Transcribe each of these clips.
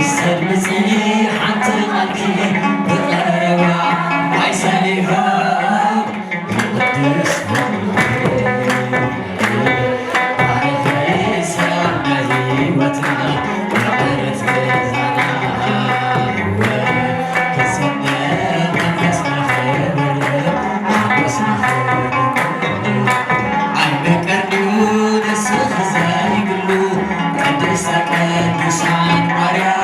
ምስ ተድምፂ ሓንቲ ቃልኪ ብቐረባ ማይ ሰሊሆም ቅዱስ ባረኺ ሰላም ናይ ህይወትና ፍቕረት ገዛና ክስነ መንፈስና ክብር ሓጎስና ኣይመቀርኒዩ ንስኽ ዘይብሉ ቅድስተ ቅዱሳን ማርያም።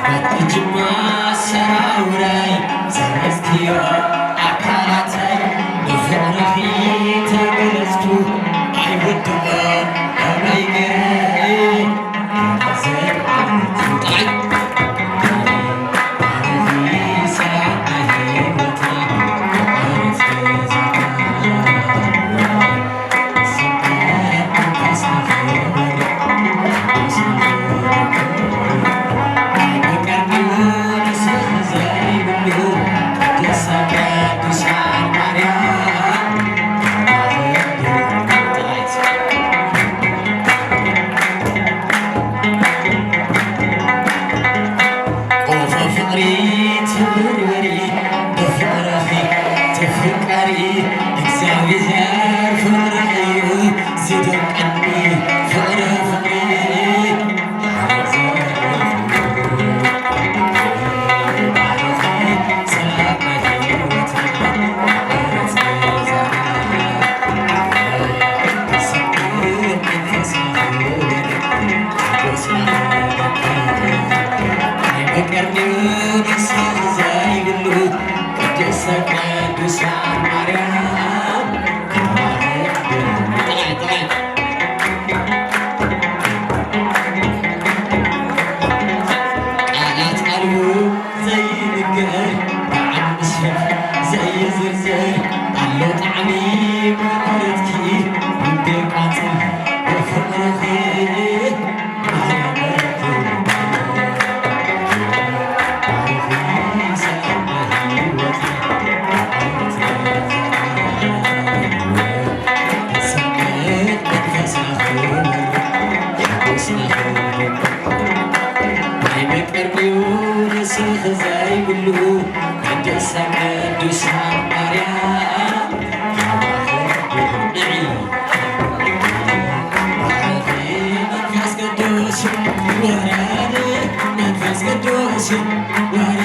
በትጅማ ሰራውረይ ሰረዝክዮ ኣካላተይ ብፍቕርኺ ተገለጽኩ ኣይውድኦን ከመይ ገይረ ጣይ ባረኺ ሰላም ናይ ህይወትና ፍቕረት ገዛና ስነ መንፈስና ክብር ሓጎስና ኣይመቀርኒዩ ንስኽ ዘይብሉ ቅድስተ ቅዱሳን ማርያም። ጥራይት ቆፎ ፍቕሪ ትብርብሪ ብፍቕርኺ ትፍቀሪ እግዚአብሔር ፍቕሪ እዩ ዝደንቀኒ ፍቕሪ ፍቕሪ። ባረኺ ሰላም ናይ ህይወትና ፍቕረት ገዛና ክስነ መንፈስና ክብር ሓጎስና ኣይመቀርኒዩ ንስኽ ዘይብሉ ቅድስተ ቅዱሳን ማርያም። ጥራይ ጥራይ ቃላት ኣልቦ ዘይንገር ብዓል ምስሕፍ ዘይዝርዝር ኣሎ ጣዕሚ መረትኪ ልቤ ቃፅል ብፍቕርኺ ማርያም። ባረኺ ሰላም ናይ ህይወትና ፍቕረት ገዛና ስነ መንፈስና ክብር ሓጎስና ክብር ኣይመቀርኒዩ ንስኽ ዘይብሉ ቅድስተ ቅዱሳን ማርያም። ንዒ ባረኺ መንፈስ ቅዱስ ወረደ መንፈስ ቅዱስ ወረደ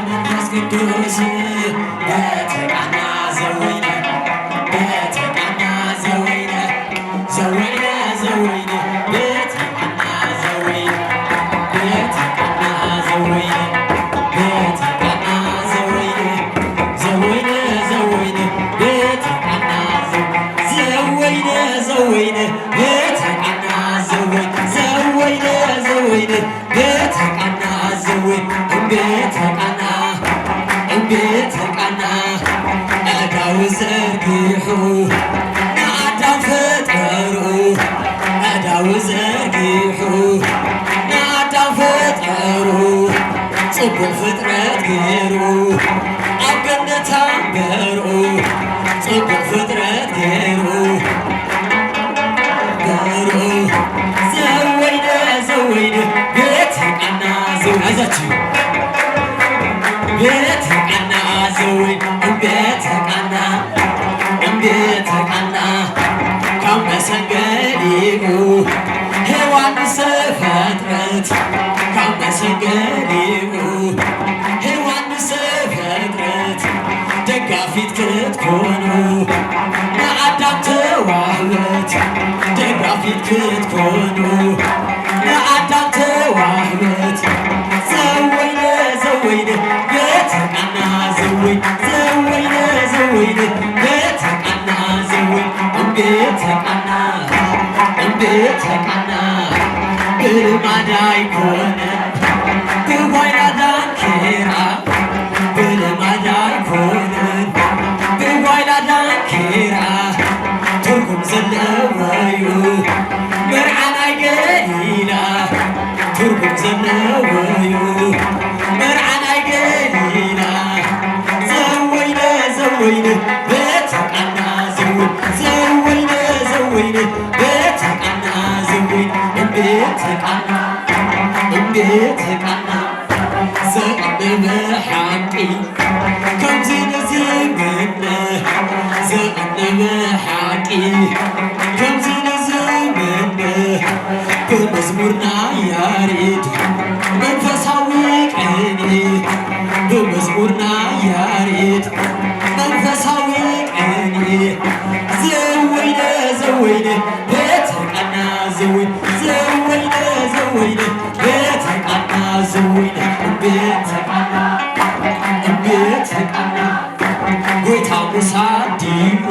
መንፈስ ቅዱስ በተቃና ዘወይነ በተቃና ዘወይነ ዘወይነ ዘወይነ በተቃና ዘወይነ በተቃና ዘወይነ በተቃና ዘወይነ ዘወይነ ዘወይነ በተቃና ዘወይነ ዘወይነ በተቃና ዘወይነ ዘወይነ ዘወይነ በተቃና ዘወይነ በተቃና በተቃና ኣእዳው ዘርጊሑ ንኣዳም ፈጠሩ ኣእዳው ዘርጊሑ ንኣዳም ፈጠሩ ጽቡቕ ፍጥረት ገይሩ ኣብ ገነት ኣንበሩ ጽቡቕ ፍጥረት ገይሩ ገሩ ዘወይነ ዘወይነ በተቃና ዘወይነ በተቃና ዘወይነ በተቃና በተቃና ካብ መሰንገሊኡ ሔዋን ዝተፈጥረት ካብ መሰንገሊኡ ሔዋን ዝተፈጥረት ደጋፊት ክትኮኑ ንኣዳም ተዋህበት ደጋፊት ክትኮኑ ንኣዳም ተዋህበት ዘወይነ ዘወይነ በተቃና ዘወይነ ዘወይነ ዘወይነ በተቃና ዘወይነ በተቃና በተቃና ብልማድ ኣይኮነን ብጓይላ ዳንኬራ ብልማድ ኣይኮነን ብጓይላ ዳንኬራ ትርጉም ዘለዎዩ መርዓ ናይ ገሊላ ትርጉም ዘለዎዩ መርዓ ናይ ገሊላ ዘወይነ ዘወይነ። እምቤተ ቃና እምቤተ ቃና ዘቕንበ ሓቂ ከምዚ ንዝምነ ዘቕንበ ሓቂ ከምዚ ንዝምነ ብመዝሙርና ያሬድ መንፈሳዊ ቅኔ ብመዝሙርና ያሬድ መንፈሳዊ ቅኔ ዘወይነ ዘወይነ ቤተ ቃና ዘወይነ ዘወይነ ዘወይነ ቤተ ቃና ዘወይነ ቤተ ቃና ቤተ ቃና ጎይታ ምሳዲኡ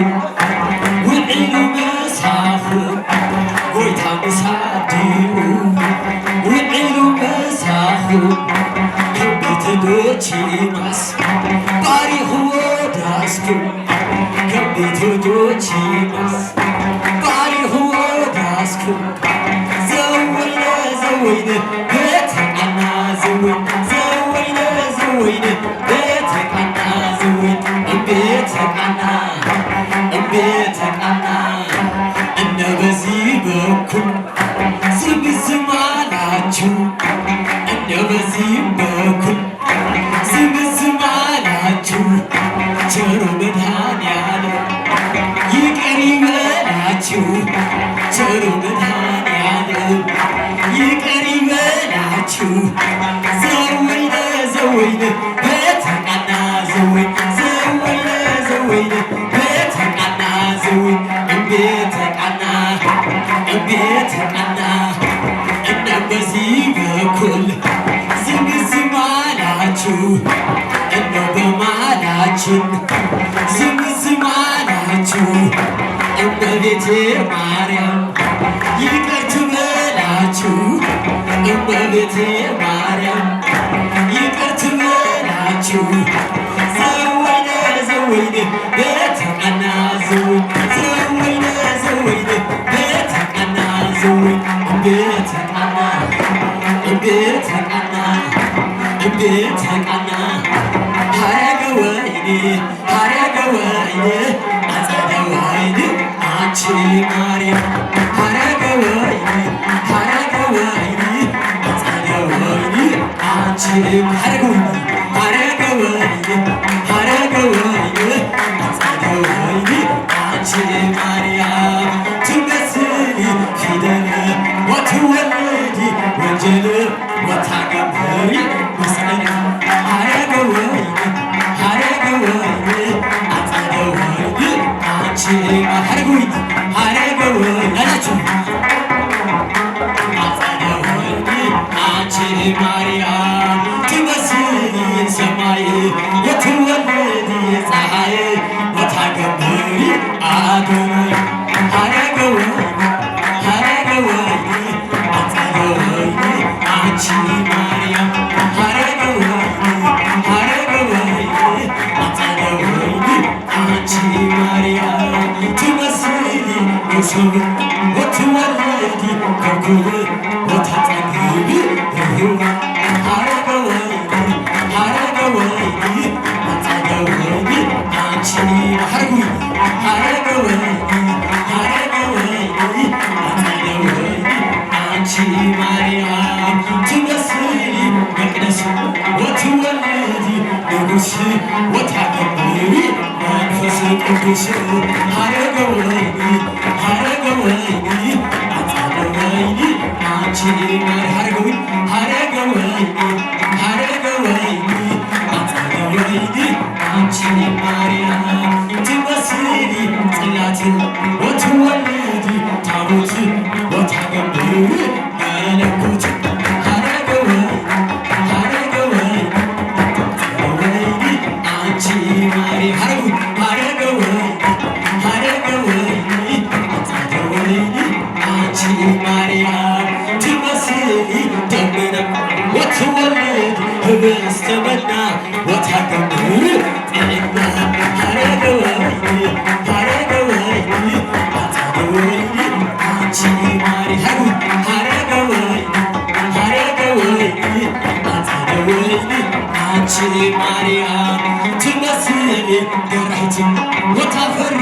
ውዒሉ ምሳኹም ጎይታ ምሳዲኡ ውዒሉ ምሳኹም ከም ቤተ ዶቺማስ ባሪኽዎ ዳስኩም ከም ቤተ ዶቺማስ ባሪኽዎ ዳስኩም ዘወይነ ዘወይነ ቤተ ቃና ዘወይነ ዘወይነ ዘወይነ ቤተ ቃና ዘወይነ ቤተ ቃና ቤተ ቃና እነ በዚህ በኩል ዝም ዝም አላችሁ እነ በዚህ በኩል ዝም ዝም አላችሁ ቸሩ መድኃኔዓለም ይቅር ይበላችሁ ቸሩ መድኃኔዓለም ይቅር ይበላችሁ ዘወይነ ዘወይነ ቤተ ቃና ዘወይነ ዘወይነ ዘወይነ ቤተ ቃና ዘወይነ ቤተ ቃና ቤተ ቃና እነ በዚህ በኩል ዝም ዝም አላችሁ እነ በመሃላችን ዝም ዝም አላችሁ እመቤቴ ማርያም ይቅር ትበላችሁ እመቤቴ ማርያም ይቅር ትበላችሁ ዘወይነ ዘወይነ ቤተ ቃና ዘወይነ ዘወይነ ዘወይነ ቤተ ቃና ዘወይነ ቤተ ቃና ቤተ ቃና ቤተ ቃና ሐረገ ወይኒ ሐረገ ወይኒ አጸደ ወይኒ አንቺ ማርያም ሐረገ ወይኒ ሐረገ ወይኒ አጸደ ወይኒ አንቺ ሐረገ ወይኒ ሐረገ ወይኒ ሐረገ ወይኒ አጸደ ወይኒ አንቺ ማርያም ትመስሊ ፊደል ወትወልዲ ወንጀል ወታገብሪ መስቀል ሐረገ ወይኒ ሐረገ ወይኒ አጸደ ወይኒ አንቺ ሐረገ ወይኒ ሐረገ ወይኒ አላችሁ አጸደ ወይኒ አንቺ ማርያም ትመስሊ ሰማይ ወትወልዲ ፀሐይ ወታገብሪ አዶናይ ሐረገ ወይኒ ሐረገ ወይኒ አጸደ ወይኒ አንቺ ማርያም ሐረገ ወይኒ ሐረገ ወይኒ አጸደ ወይኒ አንቺ ማርያም ትመስሊ መሶብ ወትወልዲ ኮከብ ወታጠግቢ ርህዋ ሐረገ ወይኒ ሐረገ ወይኒ አጸደ ወይኒ አንቺ ሐረገ ወይኒ ሐረገ ወይኒ ሐረገ ወይኒ አጸደ ወይኒ አንቺ ማርያም ትመስሊ መቅደስ ወትወልዲ ንጉሥ ወታገብሪ መንፈስ ቅዱስ ሐረገ ወይኒ ሐረገ ወይኒ አጸደ ወይኒ አንቺ ሐረገ ወይኒ ሐረገ ወይኒ ሐረገ ወይኒ አጸደ ወይኒ አንቺ ማርያም ትመስሊ ጽላት ወትወልዲ ታቦት ወታገብሪ መለኮት ሐረገ ወይኒ ሐረገ ወይኒ ወይኒ አንቺ ማርያም ሐረገ ወይኒ ሐረገ ወይኒ አጸደ ወይኒ አንቺ ማርያም ትመስሊ ደመና ወትወልድ ህብስተ መና ወታገብሪ ጤና ሐረገ ወይኒ ሐረገ ወይኒ አጸደ ወይኒ አንቺ ማርያም ሐረገ ወይኒ ሐረገ ወይኒ አጸደ ወይኒ አንቺ ማርያም ትመስሊ ገራህት ወታፈሪ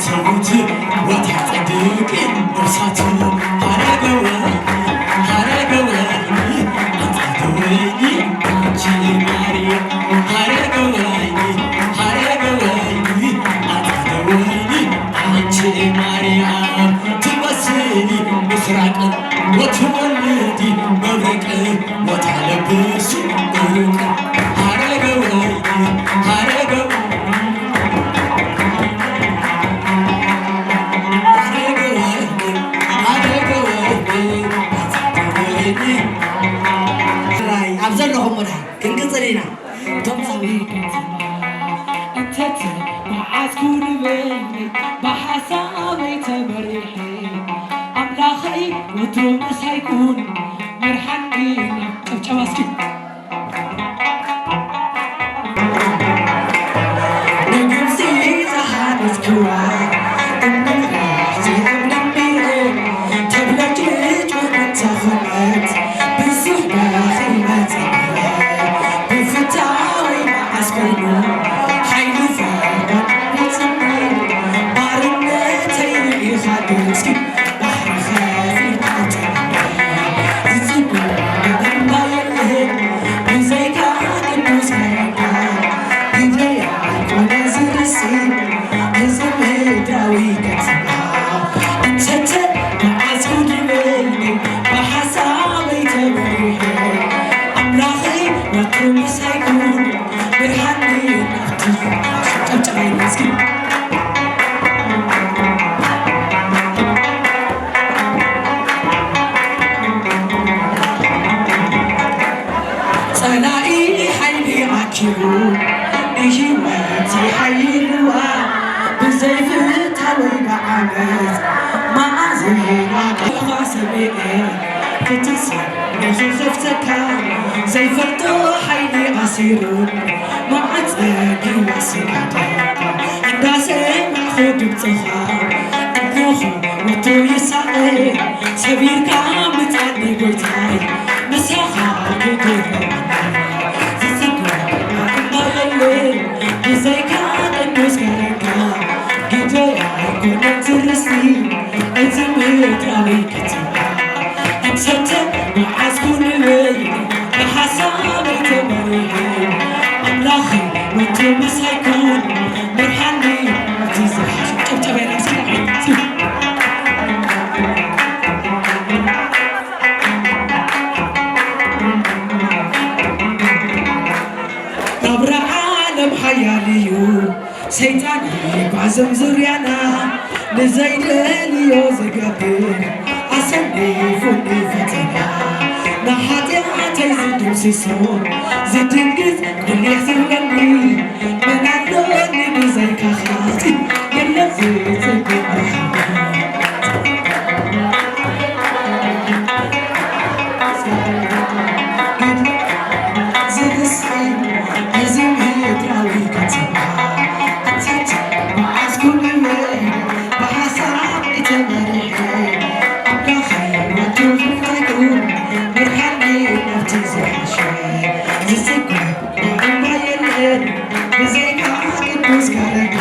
ሰውት ወታጸድቂ ነፍሳት ሐረገ ወይኒ መዓዝኩ ንበይነይ ብሓሳበይ ተመሪሐ ኣምላኸይ ወትሩ ምሳይ ኩን መርሓኒ ናብ ጨብጨባ እስኪ። ንግብፂ ዝሃነፅክዋ እምኒ እምኒ ተብለጭልጭ እንተኾነት ብዙሕ ደኺመ ፀሚረ ብፍታወይ መዓዝ ኮይኑ ሓይሊ ፈርዖን ብፅምር ባርነተይ ርኢኻ እስኪ ባሕሪ ከፊልካ ጠምረ ዝፅግሞ እምባ የለን ብዘይካ ቅዱስ ከረና ግደይ ኣይኮነ ዝርሲ እዚ ምድራዊ ከተማ። እንተተ መዓዝኩ ንበይነይ ብሓሳበይ ተመሪሐ ኣምላኸይ ወትሩ ምሳይ ኩን ብርሃኒ ናብቲ ጨብጨባ እስኪ። ፀላኢ ሓይሊ ኣኪቡ ንህይወተይ ሓይልዋ ብዘይፍታወይ ብዓመፅ ማእዘና ቃልካ ሰሚዐ ክትስእ ንኽኸፍተካ ዘይፈልጦ ሓይሊ ኣሲሩን ማዕፀጊዋ ስጋደ እንዳሰማዕኹ ድምፅኻ እንሆ ወትሩ ይሳቐ ሰቢርካ ምፃኒ ጎይታይ ምሳኻ ክድረመኒ ዝፅግሞ እማ የለን ብዘይካ ቅዱስ ከረካ ግደይ ኣይኮነን ዝርስቲ እዚ ምድራዊ ከተማ። እንተተ መዓዝኩ ንበይነይ ብሓሳበይ ተመሪሐ ኣምላኸይ ወትሩ ምሳይ ኩን መርሓኒ እቲ ዝሓሸ ጨብጨባ ኢና እስኪ እስኪ። ናብራ ዓለም ሓያል እዩ ሰይጣን ይጓዝም ዙርያና ንዘይደልዮ ዝገብር ኣሰኒፉኒ ፈተና ንሓጢኣተይ ዝድምስሶ ዝድንግፅ ቁሊሕ ዝብለኒ መን ኣሎኒ ብዘይካኻ የለን ዝፅግም መርሓኒ። ዝርስዒ እዚ ምድራዊ ከተማ። እንተተ መዓዝኩ ንበይነይ ብሓሳብ ተመሪሐ ኣምላኸይ ወትሩ ምሳይ ኩን መርሓኒ ናብቲ ዝሓሸ ዝፅግም እምባ የለን ብዘይካ ቅዱስ ከረካ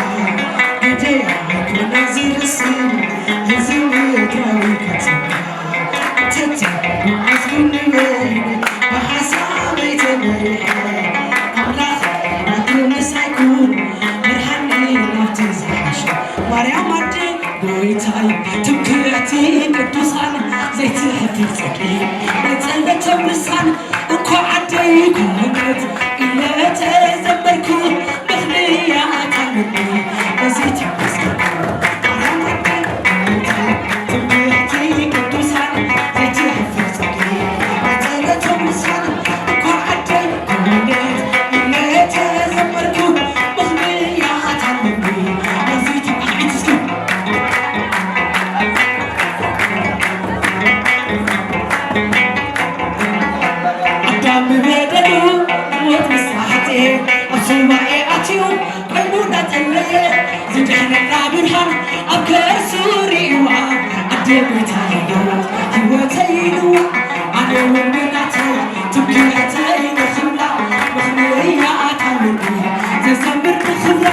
ግደይ ኣይኮነ ዝርስዕ እዚ ምድራዊ ከተማ። እንተተ መዓዝኩ ንበይነይ ብሓሳበይ ተመሪሐ ኣምላኸይ ወትሩ ምሳይ ኩን መርሓኒ ናብቲ ዝሓሸ። ማርያም ኣደ ጎይታይ ትምክሕቲ ቅዱሳን ዘይትሕፍር ፅድቂ ናይ ፀለቶም ልሳን እኳ ዓደይ ኮነት ኢለ ተዘመርኩ ምኽንያት ኣለኒ በዚ ተመስገንኩ። ማርያም ኣደ ጎይታይ ትምክሕቲ ቅዱሳን ዘይትሕፍር ፅድቂ ናይ ፀለቶም ልሳን እኳ ዓደይ ኮነት ኢለ ተዘመርኩ ምኽንያት ኣለኒ በዚ ተማዒት እስኪ። ኣዳም ብበደሉ ሞት ምሳሓቴ ኣብ ሱባኤ ኣትዩ ኮይኑ እንዳፀለየ ዝድሕነና ብርሃን ኣብ ከርሱ ርእዋ ኣደ ጎይታ ህይወተይ ኢልዋ ኣነ እውን ብናተይ ትምክሕተይ ንኽብላ ምኽንያት ኣለኒ ዘዘምር ንኽብራ።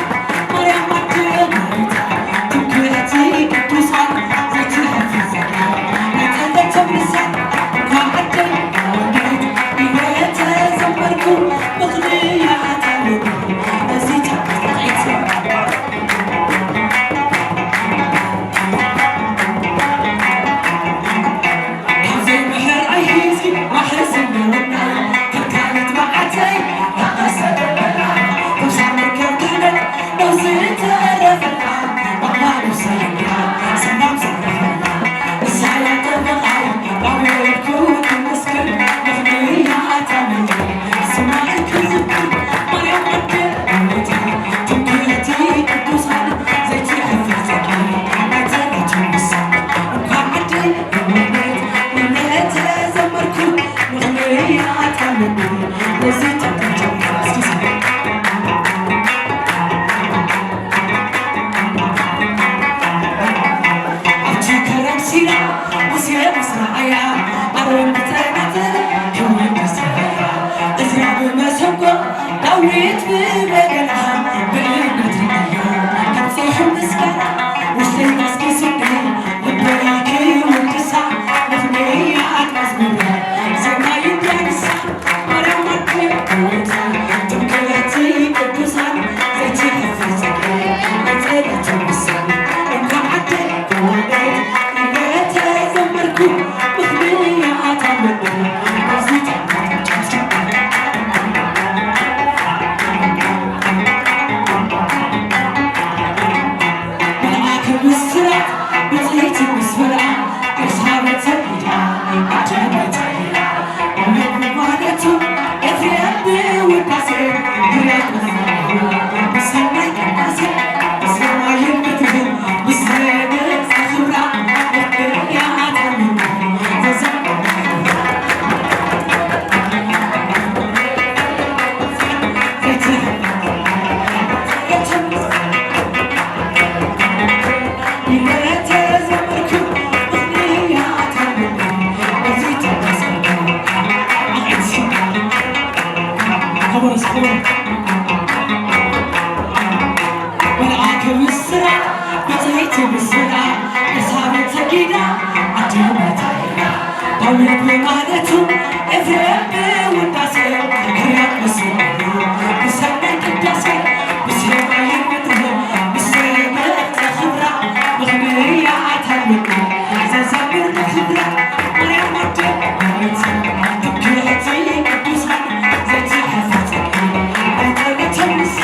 ማርያም ኣደ ጎይታ ትምክሕቲ ቅዱሳን ዘይትሕፍር ፅድቂ ናይ ፀለቶም ልሳን እኳ ዓደይ ኮነት ኢለ ተዘመርኩ ምኽንያት ኣለኒ በዚ ተመስገን። ካብዘይ ምሕር ኣይሂዝኪ ብፅዕቲ ብስጋ ኤልሳቤጥ ሰጊዳ ኣደይ መታይላ ዳዊት ብማህሌቱ ኤፍሬም ብውዳሴ ሕርያቆስ ብሰናይ ቅዳሴ ብሰማይን ምድርን ብዝተገልፀ ክብራ ምኽንያት ኣለኒ ዘዘምር ንክብራ ማርያም ኣደ ዳዊት ትምክሕቲ ቅዱሳን ዘይትሓልፍ ፀግዒ ናይ ጸሎቶም ንሳ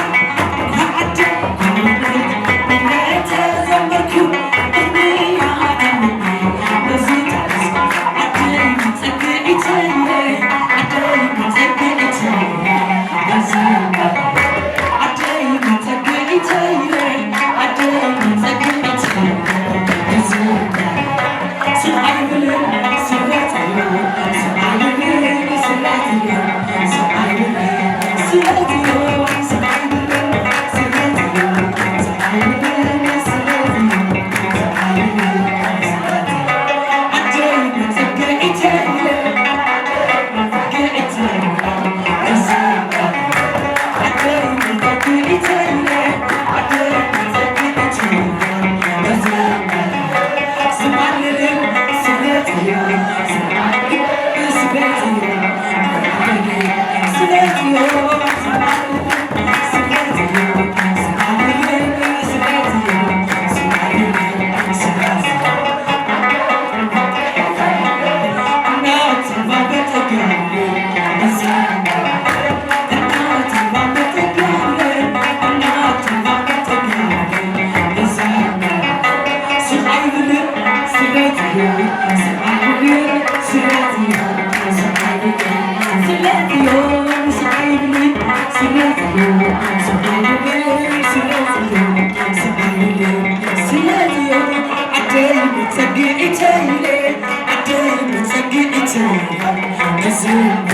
እንኳዕ ኣደ ኮነት እናተዘመርኩ ምኽንያት ኣለኒ ነዚ ጣዕስ ኣደይ መፀግዒተይ ኣደይ መፀግዒተይ ነዝመር ኣደይ መፀግዒተይ ኣደይ መፀግዒተይ ነዝመር ስምዓይብልን ስለትዮ ስምዓይብልን ስለትዮ ስምዓይብልን ስለትዮ ስምዓይብልን ስለትዮ ስምዓይብልን ስለትዮ ስምዓይብልን ስለትዮ ኣደይ መፀግዒተይ መፀግዒተይ ነዝመር ኣደይ መፀግዒተይ ኣደይ መፀግዒተይ ነዝመር ስማልልን ስለትዮ ስለትዮ ስለትዮ ስለትዮ ስማልልን ስለትዮ ስማልልን ስለትዮ እናት ባበጠጋለ ነዝመር እናት ባበጠጋለ እናት ባበጠጋለ ነዝመር ስቃይብልን ስለትዮ ስቃይብልን ስለትዮ ስቃይብልን ስለትዮ ስቃይብልን ስለትዮ ስቃይብልን ስለትዮ ስቃይብልን ስለትዮ ኣደይ መፀግዒተይ ኣደይ መፀግዒተይ ነዝመር